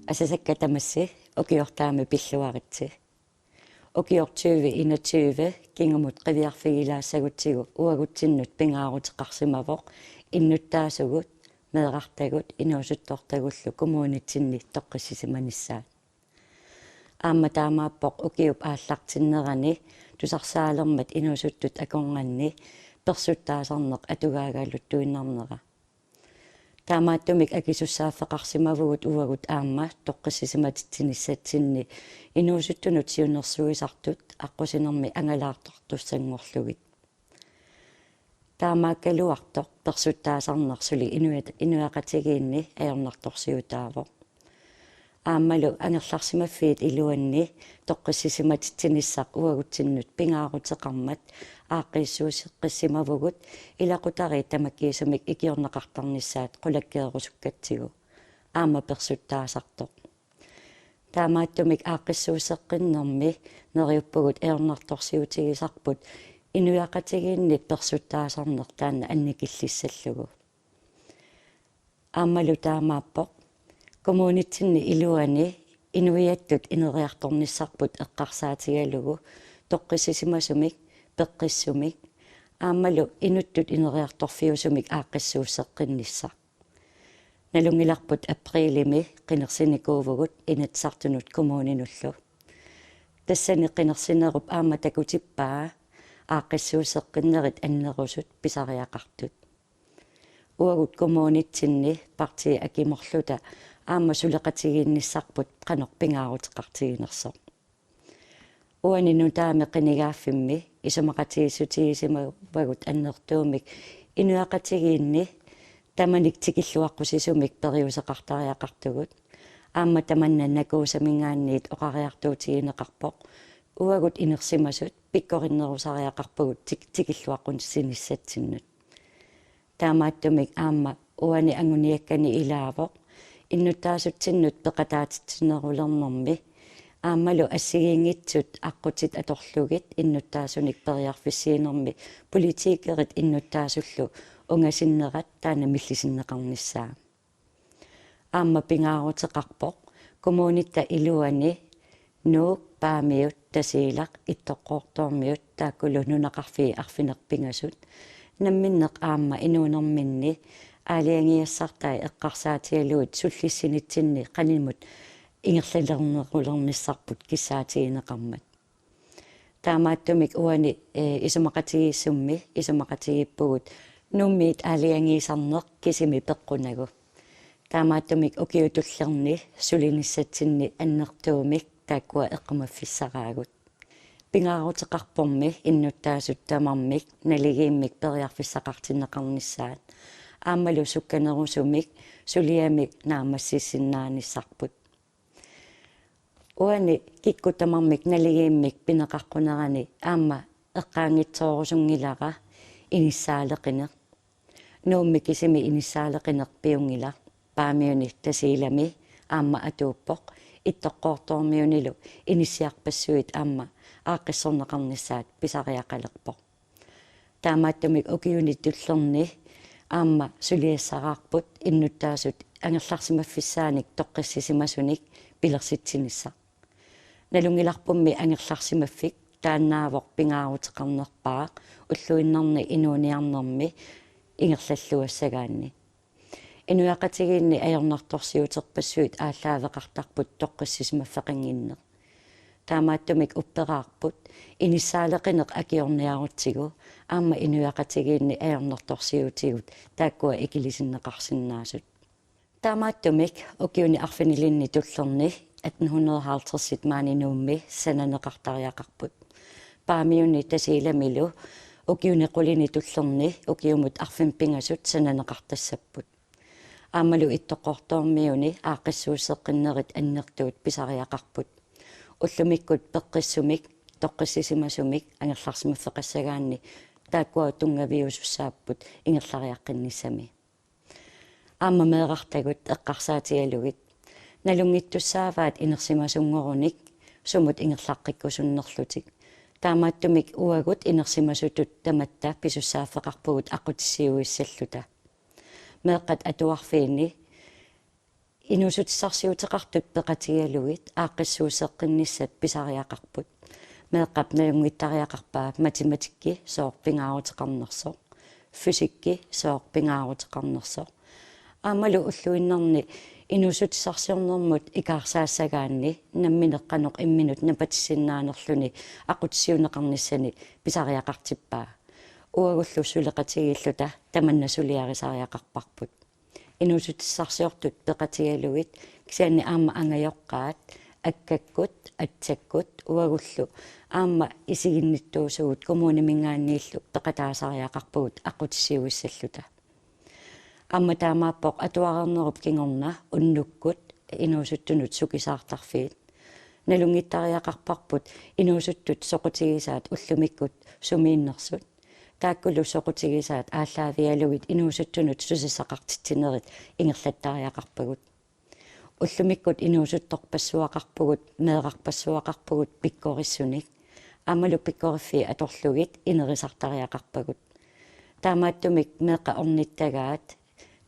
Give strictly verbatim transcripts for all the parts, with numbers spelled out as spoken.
Asasakka tamassi, ukiortaami pilluaritsi. Ukioq tyve enogtyve kingumut qiviarfigilaassagutsigu uagutsinnut pingaaruteqarsimavoq innuttaasugut, meerartagut inuusuttortagullu kommunitsinni toqqissisimanissaat. Aamma taamaappoq ukiup aallartinnerani tusarsaalermat inuusuttut akornanni persuttaasarneq atugaagaluttuinnarnera. Taamaattumik akisussaaffeqarsimavugut uagut aamma toqqissisimatitsinissatsinni inuusuttunut siunnersuisartut aqqusinermi angalaartortussanngorlugit. Taamaakkaluartoq persuttaasarneq suli inuiat-, inuiaqatigiinni ajornartorsiutaavoq. Aammalu angerlarsimaffiit iluanni toqqissisimatitsinissaq uagutsinnut pingaaruteqarmat aaqqiissuusseqqissimavugut ilaqutariit tamakkiisumik ikiorneqartarnissaat qulakkeerusukkatsigu, aamma persuttaasartoq. Taamaattumik aaqqissuusseqqinnermi neriuppugut ajornartorsiutigisarput inuiaqatigiinni persuttaasarneq taanna annikillissallugu. Aammalu taamaappoq kommunitsinni iluani inuiattut ineriartornissarput eqqarsaatigalugu toqqissisimasumik, peqqissumik aammalu inuttut ineriartorfiusumik aaqqissuusseqqinnissaq. Nalunngilarput aprilimi qinersinikuuvugut Inatsisartunut kommuninullu. Tassani qinersinerup aamma takutippaa aaqqissuusseqqinnerit annerusut pisariaqartut. Uagut kommunitsinni partii akimorluta aamma suleqatigiinnissarput qanoq pingaaruteqartiginersoq. Uani nutaami qinigaaffimmi isumaqatigiissutigisimavugut annertuumik inuiaqatigiinni tamanik tikilluaqqusisumik periuseqartariaqartugut. Aamma tamanna Nakuusaminngaanniit oqariartuutigineqarpoq. Uagut inersimasut pikkorinnerusariaqarpagut tik-, tikilluaqqusinissatsinnut. Taamaattumik aamma uani anguniakkani ilaavoq innuttaasutsinnut peqataatitsinerulernermi aammalu assigiinngitsut aqqutit atorlugit innuttaasunik periarfissiinermi politikerit innuttaasullu ungasinnerat taanna millisinneqarnissaa. Aamma pingaaruteqarpoq kommunitta iluani Nuuk, Paamiut, Tasiilaq, Ittoqqortoormiut taakkulu nunaqarfii arfineq-pingasut namminneq aamma inuunerminni aalajangigassartai eqqarsaatigalugit sullissinitsinni qanimut ingerlalernerulernissarput kissaatigineqarmat. Taamaattumik uani, eh, isumaqatigiissummi isumaqatigiippugut Nuummiit aalajangiisarneq kisimi peqqunagu. Taamaattumik ukiup tullerni sulinissatsinni annertuumik taakkua eqqumaffissaraagut. Pingaaruteqarpormi innuttaasut tamarmik naligiimmik periarfissaqartinneqarnissaat aammalu sukkanerusumik suliamik naammassissinnaanissarput. Uani kikkut tamarmik naligiimmik pineqaqqunerani aamma eqqaanngitsoorusunngilara inissaaleqineq. Nuummi kisimi inissaaleqineq piunngilaq, Paamiuni Tasiilami aamma atuuppoq, Ittoqqortoormiunilu inissiarpassuit aamma aaqqissorneqarnissaat pisariaqalerpoq. Taamaattumik ukiuni tullerni aamma suliassaraarput innuttaasut angerlarsimaffissaanik toqqissisimasunik pilersitsinissaq. Nalunngilarpummi angerlarsimaffik taannaavoq pingaaruteqarnerpaaq ulluinnarni inuuniarnermi ingerlalluassagaanni. Inuiaqatigiinni ajornartorsiuterpassuit aallaaveqartarput toqqissisimaffeqannginneq. Taamaattumik upperaarput inissaaleqineq akiorniarutsigu aamma inuiaqatigiinni ajornartorsiutigut taakkua ikilisinneqarsinnaasut. Taamaattumik ukiuni arfinilinni tullerni atten hundrede og halvtredsit maani Nuummi sananeqartariaqarput. Paamiuni Tasiilamilu ukiuni qulini tullerni ukiumut arfineq-pingasut sananeqartassapput. Aammalu Ittoqqortoormiuni aaqqissuusseqqinnerit annertuut pisariaqarput. Ullumikkut peqqissumik, toqqissisimasumik angerlarsimaffeqassagaanni taakkua tunngaviusussaapput ingerlariaqqinnissami. Aamma meerartagut eqqarsaatigalugit nalunngittussaavaat inersimasunngorunik sumut ingerlaqqikkusunnerlutik. Taamaattumik uagut inersimasutut tamatta pisussaaffeqarpugut aqqutissiuissalluta. Meeqqat atuarfiini Inuussutissarsiuteqartut peqatigalugit aaqqissuusseqqinnissat pisariaqarput. Meeqqap nalunngittariaqarpaa matematikki sooq pingaaruteqarnersoq, fysikki sooq pingaaruteqarnersoq. Aammalu ulluinnarni inuussutissarsiornermut ikaarsaassagaanni nammineq qanoq imminut napatissinnaanerluni aqutsisuuneqarnissani pisariaqartippaa. Uagullu suleqatigiilluta tamanna suliarisariaqarparput. Inuussutissarsiortut peqatigalugit kisianni aamma angajoqqaat akkakkut, atsakkut uagullu aamma isiginnittuusugut kommuniminngaanniillu peqataasariaqarpugut aqutsisuuissalluta. Aamma taamaappoq atuareernerup kingorna unnukkut inuusuttunut sukisaartarfiit. Nalunngittariaqarparput inuusuttut soqutigisaat ullumikkut sumiinnersut. Taakkulu soqutigisaat aallaavigalugit inuusuttunut susassaqartitsinerit ingerlattariaqarpagut. Ullumikkut inuusuttorpassuaqarpugut, meerarpassuaqarpugut pikkorissunik. Aammalu pikkoriffii atorlugit inerisartariaqarpagut. Taamaattumik meeqqat ornittagaat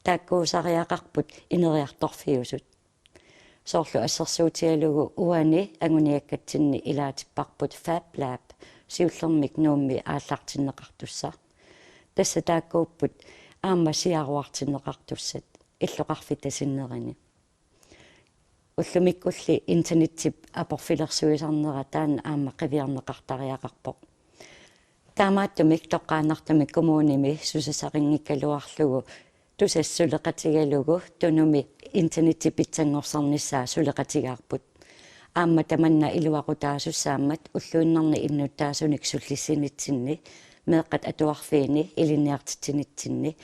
taakkuusariaqarput ineriartorfiusut. Soorlu assersuutigalugu uani anguniakkatsinni ilaatipparput Fab Lab siullermik Nuummi aallartinneqartussaq. Tassa taakkuupput aamma siaruartinneqartussat illoqarfitta sinnerini. Ullumikkulli internettip aporfilersuisarnera taanna aamma qiviarneqartariaqarpoq. Taamaattumik toqqaannartumik kommunimi susassaqanngikkaluarlugu Tusass suleqatigalugu Tunumi internetti pitsanngorsarnissaa suleqatigaarput. Aamma tamanna iluaqutaasussaammat ulluinnarni innuttaasunik sullissinitsinni, meeqqat atuarfiini ilinniartitsinitsinni,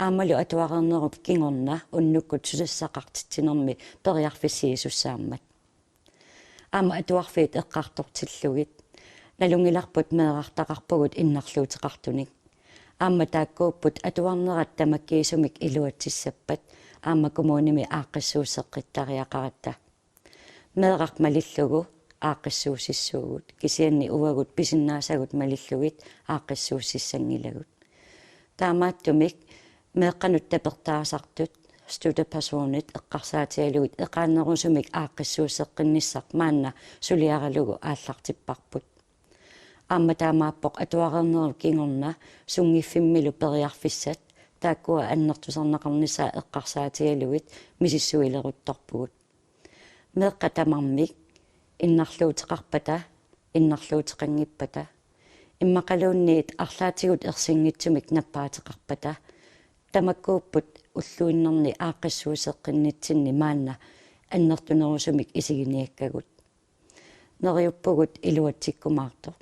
aammalu atuareernerup kingorna unnukkut susassaqartitsinermi periarfissiisussaammat. Aamma atuarfiit eqqartortillugit. Nalunngilarput meerartaqarpugut innarluuteqartunik. Aamma taakkuupput atuarnerat tamakkiisumik iluatsissappat aamma kommunimi aaqqissuusseqqittariaqaratta. Meeraq malillugu aaqqissuussissuugut, kisianni uagut pisinnaasagut malillugit aaqqissuussissanngilagut. Taamaattumik meeqqanut tapertaasartut støttepersonit eqqarsaatigalugit eqaannerusumik aaqqissuusseqqinnissaq maanna suliaralugu aallartipparput. Aamma taamaappoq atuareernerup kingorna sunngiffimmilu periarfissat taakkua annertusarneqarnissaa eqqarsaatigalugit misissuileruttorpugut. Meeqqat tamarmik innarluuteqarpata, innarluuteqanngippata, immaqaluunniit arlaatigut ersinngitsumik nappaateqarpata, tamakkuupput ulluinnarni aaqqissuusseqqinnitsinni maanna annertunerusumik isiginiakkagut. Neriuppugut iluatsikkumaartoq.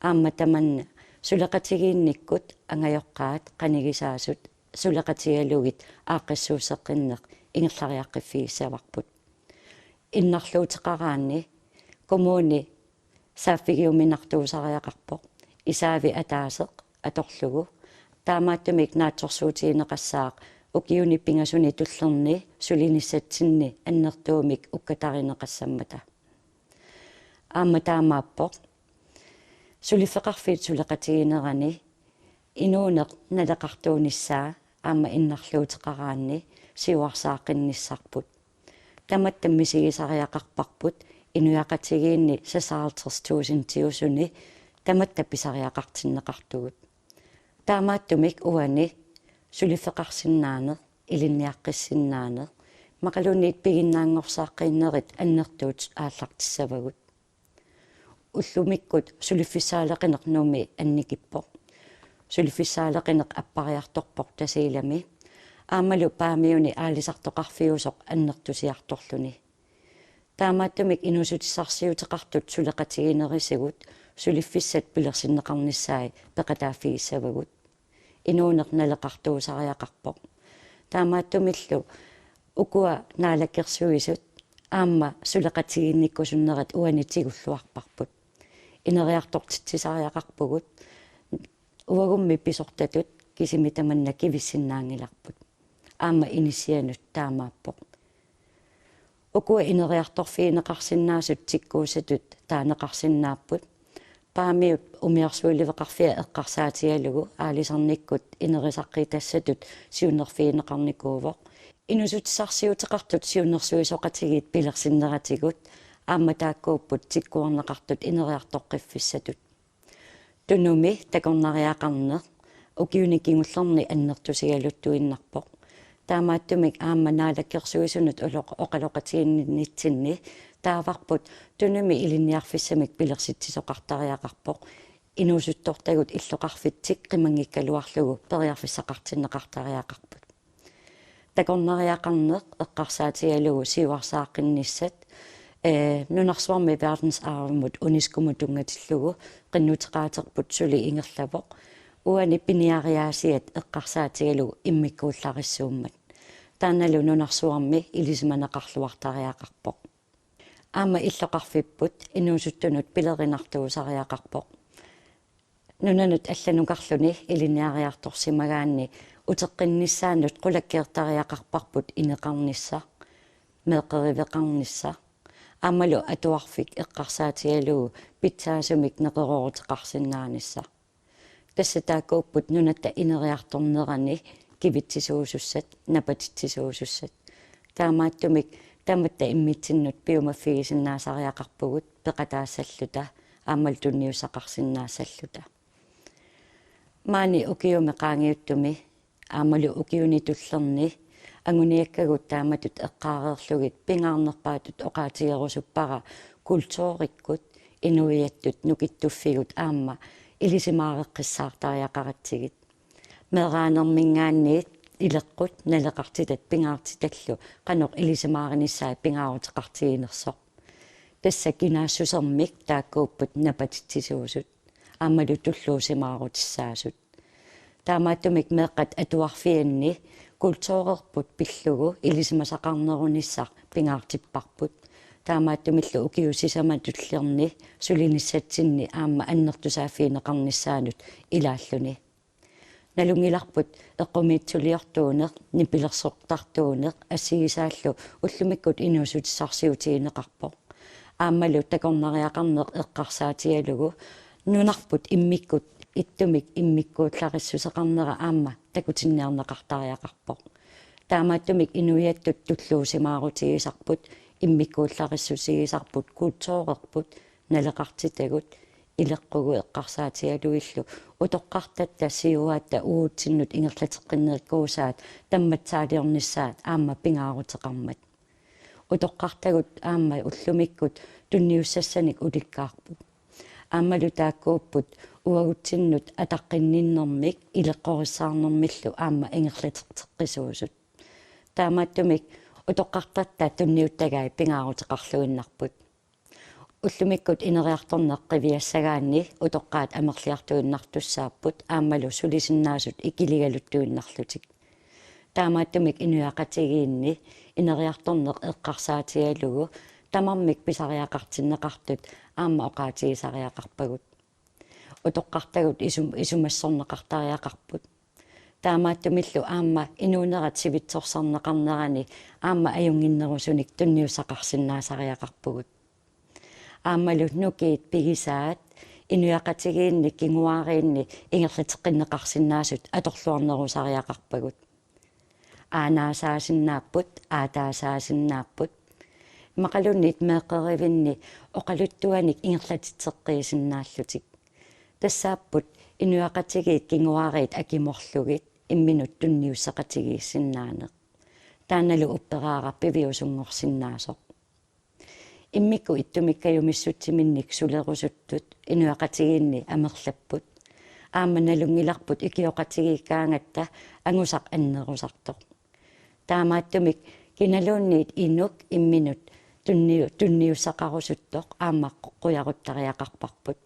Aamma tamanna suleqatigiinnikkut angajoqqaat qanigisaasut suleqatigalugit aaqqissuusseqqinneq ingerlariaqqiffigissavarput. Innarluuteqaraanni kommuni saaffigiuminartuusariaqarpoq isaavi ataaseq atorlugu. Taamaattumik naatsorsuutigineqassaaq ukiuni pingasuni tullerni sulinissatsinni annertuumik ukkatarineqassammata. Aamma taamaappoq suliffeqarfiit suleqatiginerani inuuneq naleqartuunissaa aamma innarluuteqaraanni siuarsaaqqinnissaarput. Tamatta misigisariaqarparput inuiaqatigiinni seksoghalvtreds tusindiusuni tamatta pisariaqartinneqartugut. Taamaattumik uani suliffeqarsinnaaneq, ilinniaqqissinnaaneq, immaqaluunniit piginnaanngorsaaqqinnerit annertuut aallartissavagut. Ullumikkut suliffissaaleqineq Nuummi annikippoq. Suliffissaaleqineq appariartorpoq Tasiilami. Aammalu Paamiuni aalisartoqarfiusoq annertusiartorluni. Taamaattumik inuussutissarsiuteqartut suleqatiginerisigut suliffissat pilersinneqarnissaat peqataaffigissavagut. Inuuneq naleqartuusariaqarpoq. Taamaattumillu ukua naalakkersuisut aamma suleqatigiinnikkusunnerat uani tigulluarparput. Ineriartortitsisariaqarpugut. Uagummi pisortatut kisimi tamanna kivissinnaanngilarput. Aamma inissianut taamaappoq. Ukua ineriartorfigineqarsinnaasut tikkuussatut taaneqarsinnaapput. Paamiut umiarsuiliveqarfia eqqarsaatigalugu aalisarnikkut inerisaqqiitassatut siunnerfigineqarnikuuvoq. Inuussutissarsiuteqartut siunnersuisoqatigiit pilersinneratigut aamma taakkuupput tikkuarneqartut ineriartoqqiffissatut. Tunumi takornariaqarneq ukiuni kingullerni annertusigaluttuinnarpoq. Taamaattumik aamma Naalakkersuisunut uloq-, oqaloqatigiinnitsinni taavarput Tunumi ilinniarfissamik pilersitsisoqartariaqarpoq. Inuusuttortagut illoqarfitsik qimanngikkaluarlugu periarfissaqartinneqartariaqarput. Takornariaqarneq eqqarsaatigalugu siuarsaaqqinnissaa, ee, nunarsuarmi verdensarvimut UNESCO-mut tunngatillugu qinnuteqaaterput suli ingerlavoq. Uani piniariaasiat eqqarsaatigalugu immikkuullarissuummat. Taannalu nunarsuarmi ilisimaneqarluartariaqarpoq. Aamma illoqarfipput inuusuttunut pilerinartuusariaqarpoq. Nunanut allanukarluni ilinniariartorsimagaanni uteqqinnissaanut qulakkeertariaqarparput ineqarnissaq, meeqqeriveqarnissaq, aammalu atuarfik eqqarsaatigalugu pitsaasumik neqerooruteqarsinnaanissaq. Tassa taakkuupput nunatta ineriartornerani kivitsisuusussat, napatitsisuusussat. Taamaattumik tamatta immitsinnut piumaffigisinnaasariaqarpugut peqataassalluta aammalu tunniussaqarsinnaassalluta. Maani ukiumi qaangiuttumi aammalu ukiuni tullerni anguniakkagut taamatut eqqaareerlugit pingaarnerpaatut oqaatigerusuppara kulturikkut inuiattut nukittuffigut aamma ilisimaareqqissaartariaqaratsigit. Meeraanermiingaanniit ileqqut naleqartitat pingaartitallu qanoq ilisimaarinissai pingaaruteqartiginersoq. Tassa kinaassusermik taakkuupput napatitsisuusut aammalu tulluusimaarutissaasut. Taamaattumik meeqqat atuarfianni kulturerput pillugu ilisimasaqarnerunissaq pingaartipparput. Taamaattumillu ukiut sisamat tulliit sulinissatsinni aamma annertusaaffigineqarnissaanut ilaalluni. Nalunngilarput eqqumiitsuliortuuneq, nipilersortartuuneq assigisaallu ullumikkut inuussutissarsiutigineqarpoq. Aammalu takornariaqarneq eqqarsaatigalugu nunarput immikkut ittumik immikkuullarissuseqarnera aamma takutinniarneqartariaqarpoq. Taamaattumik inuiattut tulluusimaarutigisarput, immikkuullarissusigisarput, kulturerput, naleqartitagut, ileqqugut eqqarsaatigalugillu utoqqartatta siuaatta uagutsinnut ingerlateqqinnerikkuusaat tammatsaaliornissaat aamma pingaaruteqarmat. Utoqqartagut aamma ullumikkut tunniussassanik ulikkaarput. Aammalu taakkuupput uagutsinnut ataqqinninnermik ileqqorissaarnermillu aamma ingerlateqqisuusut. Taamaattumik utoqqartatta tunniuttagai pingaaruteqarluinnarput. Ullumikkut ineriartorneq qiviassagaanni utoqqaat amerliartuinnartussaapput aammalu sulisinnaasut ikiligaluttuinnarlutik. Taamaattumik inuiaqatigiinni ineriartorneq eqqarsaatigalugu tamarmik pisariaqartinneqartut aamma oqaatigisariaqarpagut. Utoqqartagut isum-, isumassorneqartariaqarput. Taamaattumillu aamma inuunerat sivitsorsarneqarnerani aamma ajunnginnerusunik tunniussaqarsinnaasariaqarpugut. Aammalu nukiit pigisaat inuiaqatigiinni kinguaariinni ingerlateqqinneqarsinnaasut atorluarnerusariaqarpagut. Aanaasaasinnaaput, aataasaasinnaaput. Immaqaluunniit meeqqerivinni oqaluttuanik ingerlatitseqqiisinnaallutik. Tassaapput inuiaqatigiit kinguaariit akimorlugit imminut tunniussaqatigiissinnaaneq. Taannalu upperaara piviusunngorsinnaasoq. Immikkut ittumik kajumissutsiminnik sulerusuttut inuiaqatigiinni amerlapput. Aamma nalunngilarput ikioqatigiikkaangatta angusaq annerusartoq. Taamaattumik kinaluunniit inuk imminut tunniu-, tunniussaqarusuttoq aamma qu-, qujaruttariaqarparput.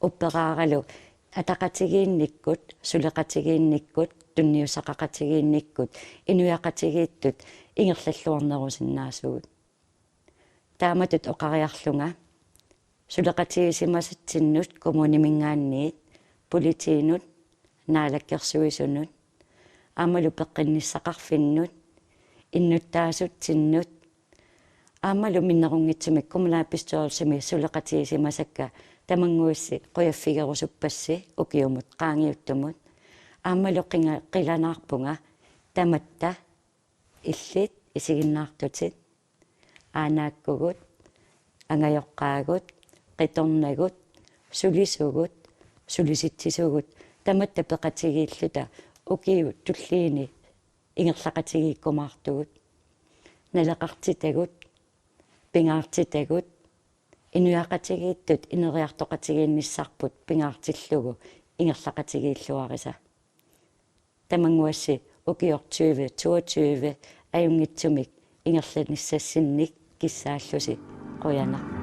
Upperaaralu ataqatigiinnikkut, suleqatigiinnikkut, tunniussaqaqatigiinnikkut, inuiaqatigiittut ingerlalluarnerusinnaasugut. Taamatut oqariarlunga suleqatigiissimasatsinnut kommunimiingaanniit, politiinut, Naalakkersuisunut, aammalu peqqinnissaqarfinnut, innuttaasutsinnut, aammalu minnerunngitsumik kommunalbestyrelsimi suleqatigiissimasakka tamannguissi qujaffigerusuppassi ukiumut qaangiuttumut, aammalu qinga-, qilanaarpunga tamatta Illit isiginnaartutit, aanaakkugut, angajoqqaagut, qitornagut, sulisugut, sulisitsisugut, tamatta peqatigiilluta ukiut tulliini ingerlaqatigiikkumaartugut. Naleqartitagut, pingaartitagut, inuiaqatigiittut ineriartoqatigiinnissarput pingaartillugu ingerlaqatigiilluarisa. Tamannguassi ukioq tyve toogtyve ajunngitsumik ingerlanissassinnik kissaallusi, qujanaq.